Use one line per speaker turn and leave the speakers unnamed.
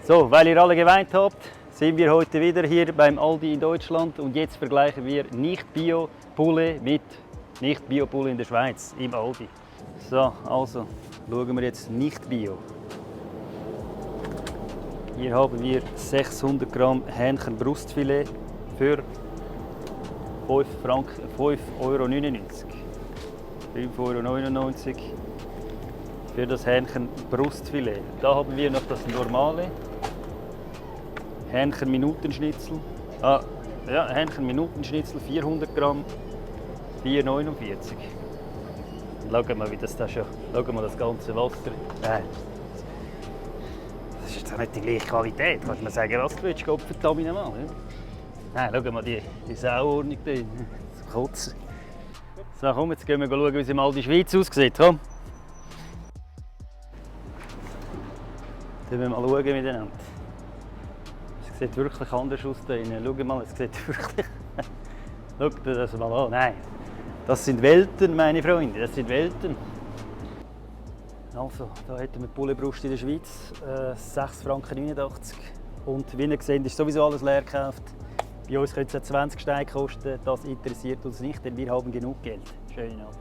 So, weil ihr alle geweint habt, sind wir heute wieder hier beim Aldi in Deutschland und jetzt vergleichen wir Nicht-Bio-Poulet mit Nicht-Bio-Poulet in der Schweiz im Aldi. So, also schauen wir jetzt Nicht-Bio. Hier haben wir 600 Gramm Hähnchenbrustfilet für 5,99 Euro. 5,99 € für das Hähnchenbrustfilet. Da haben wir noch das normale Hähnchenminutenschnitzel. Hähnchenminutenschnitzel 400 Gramm, 4,49 €. Schauen wir mal, wie das da schon. Schauen wir das ganze Wasser. Das ist jetzt auch nicht die gleiche Qualität. Kannst du mir sagen, was du willst, Gott verdammt nochmal. Schau mal die Sauordnung da. Das Kotzen. So, komm, jetzt gehen wir schauen, wie es im Aldi Schweiz aussieht. Komm. Dann müssen wir mal schauen miteinander. Es sieht wirklich anders aus da drinnen. Schau mal, es sieht wirklich... Schau dir das mal an. Nein, das sind Welten, meine Freunde, das sind Welten. Also, da hätten wir Pouletbrust in der Schweiz, 6,89 Franken. Und wie ihr seht, ist sowieso alles leer gekauft. Bei uns könnte es 20 Steine kosten, das interessiert uns nicht, denn wir haben genug Geld. Schönen Abend.